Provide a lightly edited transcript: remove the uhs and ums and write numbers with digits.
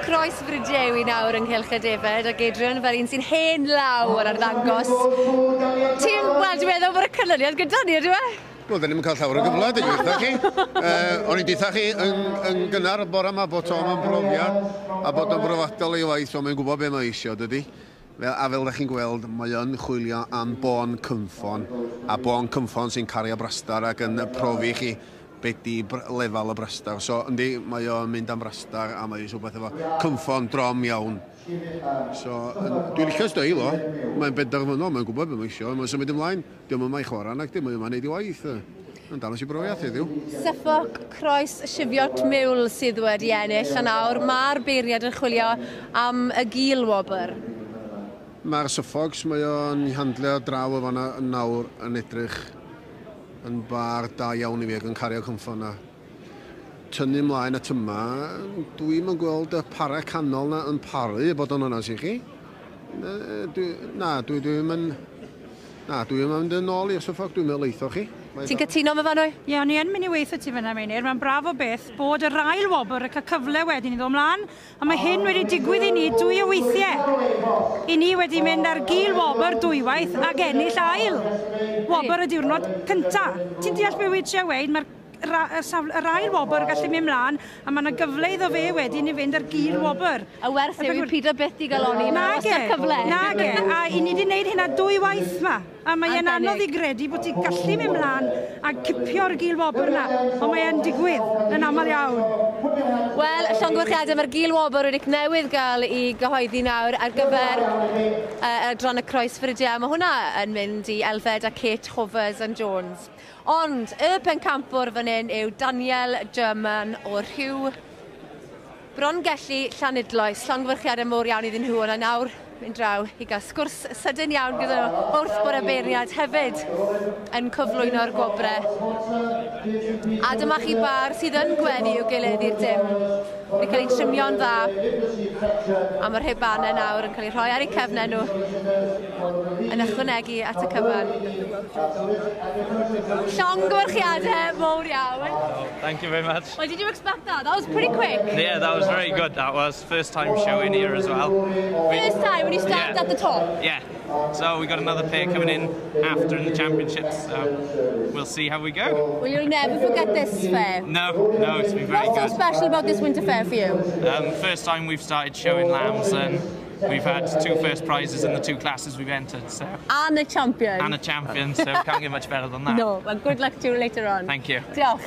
Croesfridiau yw nawr ynghylch y defed ac Adrian fel un sy'n hen law ar arddangos. Ti'n, wel, dwi'n meddwl bod y canlyniad gyda ni, ydw e? Wel, da ni'n cael llawer o gyfle, dyn ni'n chi. O'n i'n deutha chi yn gynnar y bore yma bod Tom yn brofiad a bod o'n brofiadol ei waith, so mae'n gwybod be mae eisiau, dydy. A fel da chi'n gweld, mae o'n chwilio am bôn cynffon, a bôn cynffon sy'n cario brastar ac yn profi chi be di lefel y brastar. So, yndi, mae o'n mynd am brastar a mae eisiau rhywbeth efo cynffon drom iawn. So, dwi'n licio steil o. Mae'n benderfynol, mae'n gwybod beth mae eisiau. Mae'n symud ymlaen. Diolch yma i chwarae nag dim, mae'n yma wneud i waith. Yn dangos i brofiad heddiw. Suffolk Croes Cheviot Mule sydd wedi ennill, a nawr mae'r beirniad yn chwilio am y gil wobr. Mae'r Suffolks, mae o'n handlio draw o fanna yn nawr yn edrych yn bar da iawn i fi ac yn cario cynffon na. Tynnu ymlaen at yma, dwi'n yn gweld y para canol na yn paru, bod o'n onast i chi. Na, na, dwi'n mynd. Na, dwi'n mynd yn ôl i'r Suffolk, dwi'n meddwl eitho chi. Ti'n cytuno, Myfanwy? Ie, o'n i yn mynd i weithio ti fyna, Meinir. Mae'n braf o beth bod yr ail wobr yn cael cyfle wedyn i ddod ymlaen. A mae hyn wedi digwydd i ni dwy o weithiau. I ni wedi mynd ar gil wobr dwywaith ac ennill ail wobr y diwrnod cynta. Ti'n deall beth wyt ti weud? Mae'r yr ail wobr yn gallu mynd mlaen a mae yna gyfle iddo fe wedyn i fynd ar gil wobr. Y wers yw i pido byth i galoni, mae wastad cyfle. Nage, a i ni wedi gwneud hynna dwy waith ma. A mae e'n anodd i gredu bod ti'n gallu mynd mlaen a cipio'r gil wobr na, ond mae e'n digwydd yn aml iawn. Wel, llongyfarchiadau, mae'r gil wobr wedi newydd gael ei gyhoeddi nawr ar gyfer adran y croesfridiau. Mae hwnna yn mynd i Elfed a Kate Hovers and Jones. Ond y pencampwr fan hyn yw Daniel German o'r Rhiw Brongelli Llanidloes. Llongyfarchiadau mowr iawn iddyn nhw, ond nawr mynd draw i gael sgwrs sydyn iawn gyda nhw wrth bod y beirniad hefyd yn cyflwyno'r gwobrau. A dyma chi bar sydd yn gweddu i'w gilydd i'r dim. Wedi cael ei trimio'n dda. A mae'r rhubanau nawr yn cael eu rhoi ar eu cefnau nhw yn ychwanegu at y cyfan. Llongyfarchiadau mowr iawn. Thank you very much. Well, did you expect that? That was pretty quick. Yeah, that was very good. That was first time showing here as well. First time when you started at the top? Yeah. So we got another pair coming in after in the championships, so we'll see how we go. Well, you'll never forget this fair. No, it's been very What's good. so special about this winter fair for you? First time we've started showing lambs and we've had two first prizes in the two classes we've entered. So And a champion. And a champion, so can't get much better than that. No, well, good luck to you later on. Thank you. Diolch.